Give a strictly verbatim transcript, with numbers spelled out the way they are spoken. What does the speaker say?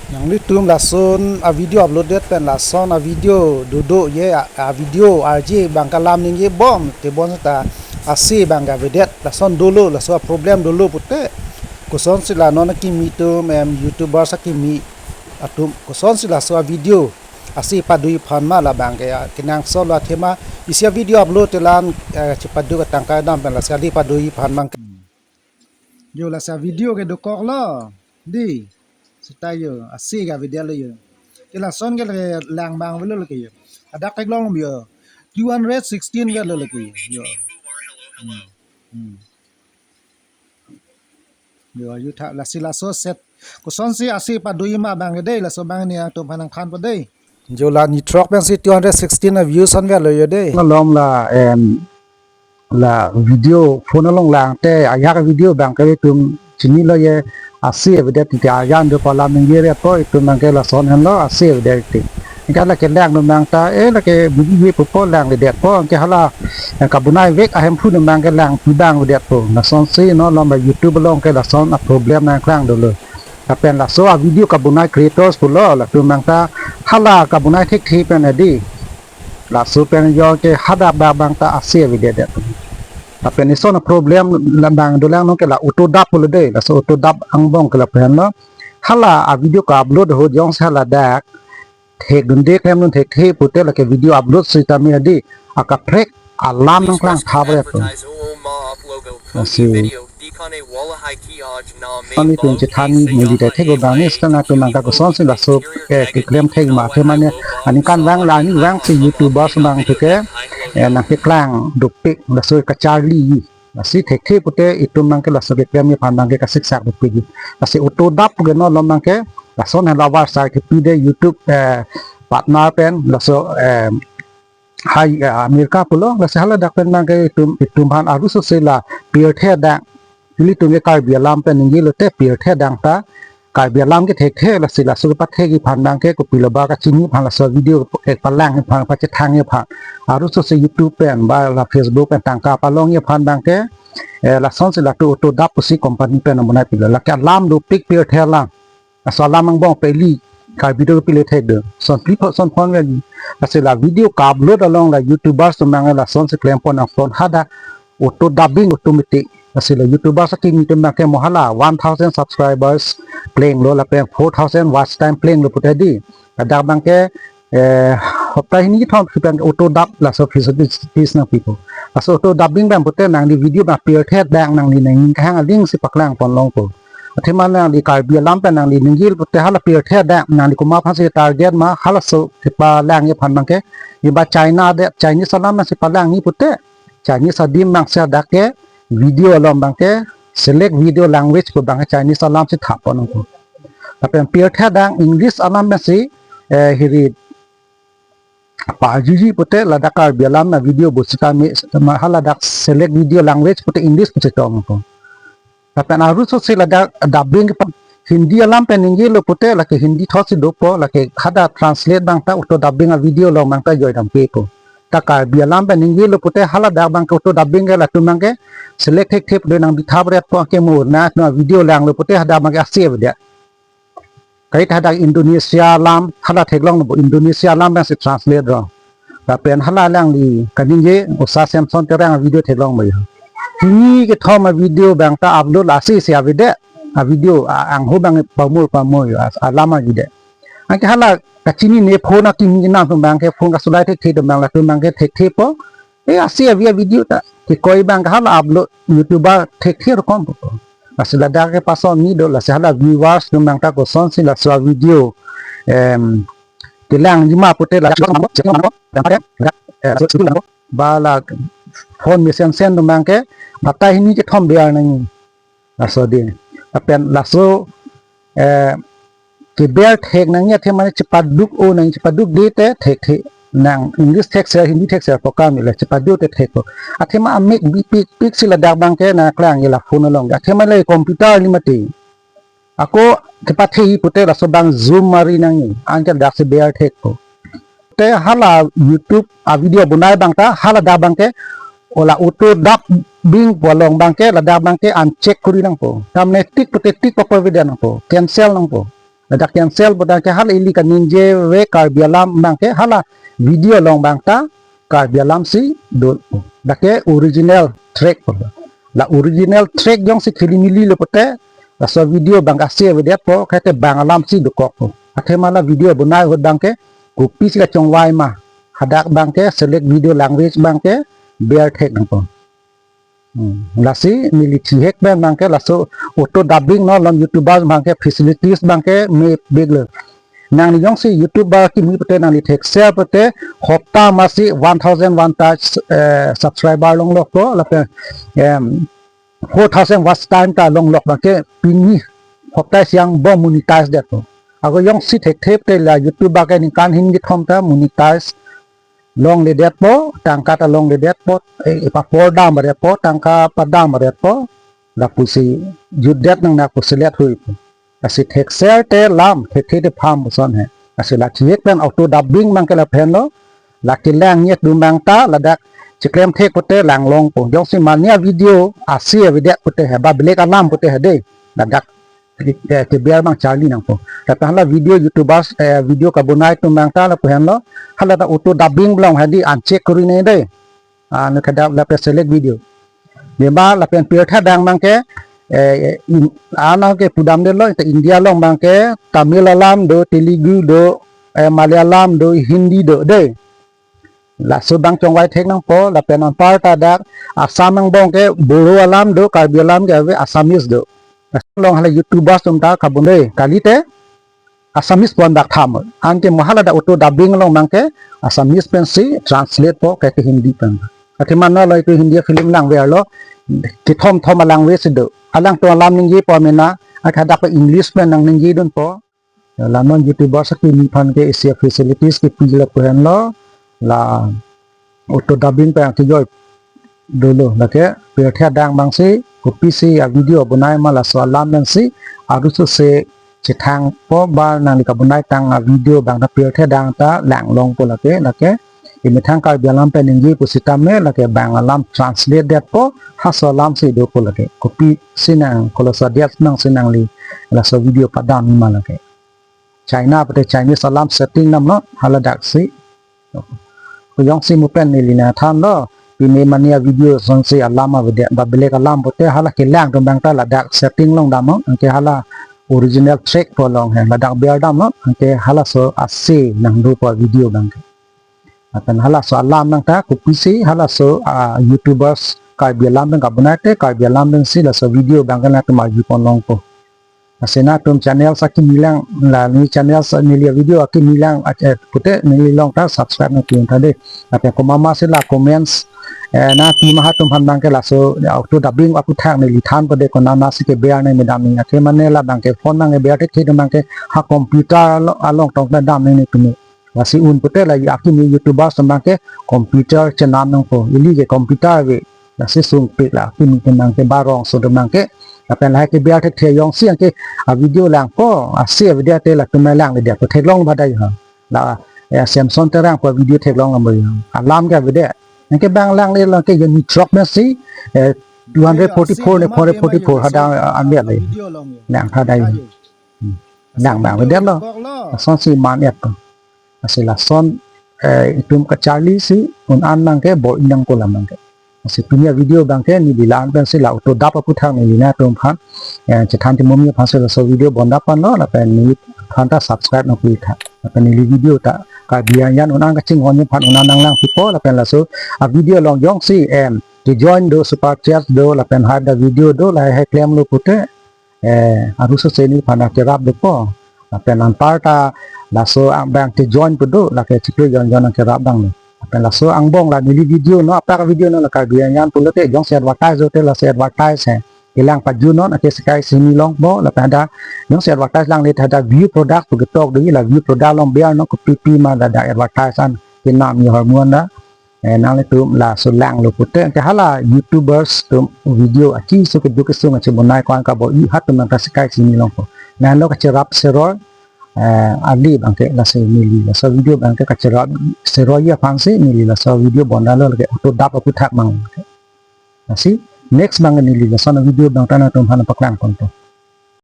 Nanglitum lason a video upload det pen lason a video dodo ye a, a video arje abang ke alam ningje bom te bonseta ase abang ke avedet lason dolo laso a problem dolo pute. Kosonsi la non akimi atum em YouTubers akimi atum kosonsi laso a video ase pado-i aphan ma labang ke a kenangsot lo athema isi a video upload te la-an eh, chepado atangka dam pen lasi ase pado-i aphan abang ke. Yo lasi a video ke dokoklo. Di. Seta yo. Ase ke avedet lo yo. Ke lason ke le lang abang avelo ke yo. Hadak theklong yo. Two hundred sixteen avelo ke yo. Yo. Hmm. Hmm. Yo, yo tha lasi laso set. Kosonsi ase pado-i ma abang ke dei laso abang nelitum aphan nangthanpo dei. Jo la ni throk pensi two hundred sixteen a views an avelo yo dei. Malom la em la video phone along lang te ajak video abang ke itum chinilo ye ase avedet te ajan do pu alam ningje repo itum abang ke lason henlo ase avedet te. Anke la kelang do abang ta eh la ke bigi ye pupo langledetpo anke hala eh, kabonai vek ahemphu do abang ke langpi abang avedetpo lasonsi non lom ba YouTube along ke lason a problem nangklang dolo. Lapen laso a video kabonai creators pulo latum abang ta hala kabonai thekthe pen adi. Laso pen yo ke hadak abang ta ase avedet det. Lapen ison a problem labang dolang non ke la auto dub pulo dei. Laso auto dub angbong ke lapen lo. Hala a video ka upload ahut jongsi hala dak thekdunde klemdun thekthe pute la ke video upload sitame adi akaprek alam nangklang tha bret. Asi. Ani pin chethan neli te thek abang ni sekarang atum abang ta kosonsi laso eh keklem thek ma athema ne aningkan vang la ani vangsi YouTubers abang te ke eh nangkeklang dopik laso kacharli. Lasi thekthe pute itum abang ke laso keklem aphan abang ke kasiksak dopik. Lasi auto dub ke non lom abang ke lason hala avarsai kepi de YouTube eh partner pen laso eh hai eh, America pulo lasi hala dak pen abang ke itum itum aphan arusose la pirthe adang ilitum ke Karbi alam pen ningje lote pirthe adang ta Karbi alam ke thekthe lasi laso kepathek aphan abang ke kopilo ba kachini aphan laso video ke palang aphan pachethang aphan arusose YouTube pen ba la Facebook pen tangka palong aphan abang ke eh, lasonsi latum auto dub pusi company pen nang bonai pilo la ke alam dopik pirthe alam. Laso alam angbong peli Karbi do pile thek do. Son pli pho son phon ven. Lasi la video ka upload along la YouTubers atum abang lasonsi klempon nangpon hadak auto dubbing automatic. Lasi la YouTubers akimi atum abang ke mo hala one thousand subscribers plenglo lapen four thousand watch time plenglo pute adi. Hadak abang ke eh hopta hini kethom kipan auto dub laso facilities nangpipo. Laso auto dubbing abang pute nangli video abang pirthe adang nangli nangning kehang aling si paklangpon longpo. Athema nangli Karbi alam pen nangli ningje pute hala pirthe adang nangli komat aphansi target ma halaso kepalang aphan abang ke. Iba China de Chinese alam si palang ni pute. Chinese adim abang si hadak ke video along abang ke select video language pu abang ke Chinese alam si thapon nangpo. Lapen pirthe adang English alam abang si eh, hiri parjuji pute ladak Karbi alam na video bo sitame ma haladak select video language pute English pusi tong ko. Lapen arusose ladak dubbing pa Hindi alam pen ningjelo pute lake Hindi thotsi dopo lake hadak translate abang ta auto dubbing a video along abang ta joi dampepo. Ta Karbi alam pen ningjelo pute haladak abang ke auto dubbing ke latum abang ke select thek thek do nang bitha bret po ke mo na no video langlo pute hadak abang ke ase avedet. Kait hadak Indonesia alam hala theklong lo Indonesia alam abang si translate lo. Lapen hala alangli kaningje Usa Samson Terang video theklong lo. Hini kethom a video abang ta upload lasi si avedet. A video a- angho abang pamur pamur yo as- alam avedet. Anke hala kachini ne phone akimi nangtum abang ke phone kasulai thekthe atum abang latum abang ke thekthe po. Eh ase avi a video ta. Kekoi abang ke hala upload YouTuber thekthe rokom po. Lasi ladak ke pason ni do lasi hala viewers atum abang ta kosonsi laso a video em kelangji ma pute la ba la phone mesen sen atum abang ke batai hini kethom biar nang laso de. Lapen laso eh keber thek nangji athema ne chepaduk o nang chepaduk de te thekthe nang English thekser Hindi thekser pokam le chepaduk te thek ko. Athema amik bipik pik si ladak abang ke nangklang la phone along athema le computer ni mati. Ako kepathe pute laso abang zoom mari nangji anke dak si ber thek ko. Te hala YouTube a video bonai abang ta haladak abang ke ola auto dubbing pu along abang ke ladak abang ke uncheck kori nangpo. Tamne tik pute tik papo video nangpo. Cancel nangpo. Ladak cancel putangte hala ili kaningje ave Karbi alam abangke hala video along abangta Karbi alam si do. Lake original track pulo. La original track jongsi khilimili lo pute, laso video abang ase avedetpo, kaite bang alam si dokokpo. Athema la video bonai ahut abangke kopisi kachongvai ma, hadak abangke select video language abangke ber thek nangpo. Hmm. Lasi neli thihek pen abangke laso auto dubbing non, non YouTubers abangke facilities abangke mepik lo. Nangli jongsi YouTuber kimi pute, nangli thekser pute, hopta masi one thousand one touch, eh, subscriber longlokpo, lapen, em, four thousand watch time ta longlok abangke pini hopta isi angbong monetize detpo. Ako jongsi thekthe pute la YouTuber ke ningkan hini kethom ta monetize longledetpo, tangka ta longledetpo, eh, epapor dam baretpo, tangka padam baretpo, lapusi jutdet nang na pusi let huipo. Lasi thekser te lam, thekthe te pham puson he. Lasi la thihek pen auto dubbing abangke lapen lo, la kelang nyet dum abangta, ladak chiklem thek pute langlongpo. Jongsi mane avideo ase avedet pute he, ba belek alam pute he dei, ladak ke, ke, keber abang charli nangpo. Lapen hala video YouTubers, eh, video kabonai atum abangta lapu henlo, hala ta auto dubbing along hadi uncheck kori nang dei. Ah, nu kada lapen select video. Deba lapen pirthe adang abangke, eh, in, ano ke pudamdetlo, ta India along abangke Tamil alam do, Telugu do, eh, Malayalam do, Hindi do dei. Laso abang chongvai thek nangpo, lapen anparta dak Assam angbong ke Boro alam do, Karbi alam ke ave Assamese do. Laso along hala YouTubers atum ta kabonai kalite Assamese pon dak tham. Anke mo hala dak auto dubbing along abangke Assamese pensi translate po ke, ke Hindi pen. Athema non lo itum Hindi film langverlo, kethom thom alanguage do. Alangtum alam ningjepo mena, ak hadak English pen nangningje dunpo. La non YouTubers akimi aphan ke isi a-facilities kipi lapu henlo, la auto dubbing pen kejoi dolo, lake pirthe adang abangsi kopisi avideo bonai ma laso alam pensi arusose chethangpo, ba nangli kabonai tang avideo abang ta pirthe adang ta langlongpo lake, lake imethang Karbi alam pen ningje pusitame lake bang alam translate detpo, halaso alam si dopo lake. Kopisi nang koloso adet nangsi nangli laso video padam ma lake. China pute Chinese alam setting damnon, hala daksi. Ko jongsi mo pen neli nangthanlo, pine mane avideo asonsi alam avedet, ba belek alam pute hala kelang atum abangta ladak setting along damnon, anke hala original track pu along he, ladak ber damnon, anke halaso ase nangdopo video abangke. Lapen halaso alam abangta kopisi halaso, ah, YouTubers Karbi alam pen kabonai te, Karbi alam pensi laso video abangke latum arjupon longpo. Lasi nangtum channel akimi lang, la neli channel, neli video akimi lang, eh, pute neli along ta subscribe nangpi un tha dei. Lapen komat masi la comments, eh, nangpi ma atum aphan abangke laso, ya, auto dubbing aputhak neli thanpo dei, konatsi keber nang me dam nang, athema ne la abangke phone abangke ber thekthe abangke ha computer alo-, along tong ta dam nang netum. Lasi un pute la akimi YouTubers atum abangke computer chenam nangpo. Ili ke computer ave. Lasi sungpik la akimi atum abangke, ba rongso atum abangke. Lapen lahai keber thekthe jongsi anke avideo langpo, ase avedet te latum langledetpo, theklong bhadai ha. La, eh, Samson Terang pu video theklong lam bhadai ha. Alam ke avedet. Anke bang langle lake jeni throk masi, eh, two hundred forty-four ne four hundred forty-four hadak, eh, anvet le. Video along ya. Lang tha dei. Ayo. Hmm. Lang bang avedet lo. Koklo. Lasonsi man-et po. Lasi lason, eh, itum kacharli si un-an abangke bor-i nangpo alam abangke. Lasi pini avideo abangke neli la-an pensi la auto dub aputhak neli nangtum aphan, eh, chethan thimomi aphansi laso video bon dap ponlo, lapen neliphan ta subscribe nangpi tha. Lapen neli video ta Karbi Anglong un-an kachinghon aphan un-an nanglangpipo, lapen laso avideo along jongsi, em, kejoin do, super chat do, lapen hadak video do, lahai klemlo pute, eh, arusose neliphan ta kerap dopo. Lapen anparta laso abang kejoin pu do, lake chiklo jon jon kerap damlo. Lapen laso angbong la neli video non, apar video non la Karbi Anglong pulote jongsi advertise dote laso advertise he. Kelang pajunon, ake sekai simi longpo, lapen hadak jongsi advertise langle hadak view product pu ketok do, la view product along ber non, kopipi ma hadak advertise an kenam ni hormone da. Eh, nanglitum laso langlo pute, anke hala YouTubers atum video achiso keduk kesung achi bonai ko-an kabor-i atum abang ta sekai simi longpo. Nanglo kacherap seror, eh, ali abangke lasi neli laso video abangke kacherap seror-i aphansi neli laso video bon damlo, lake auto dub aputhak abang. Lasi next abang neli lason avideo abang ta nangtum aphan paklang ponpo.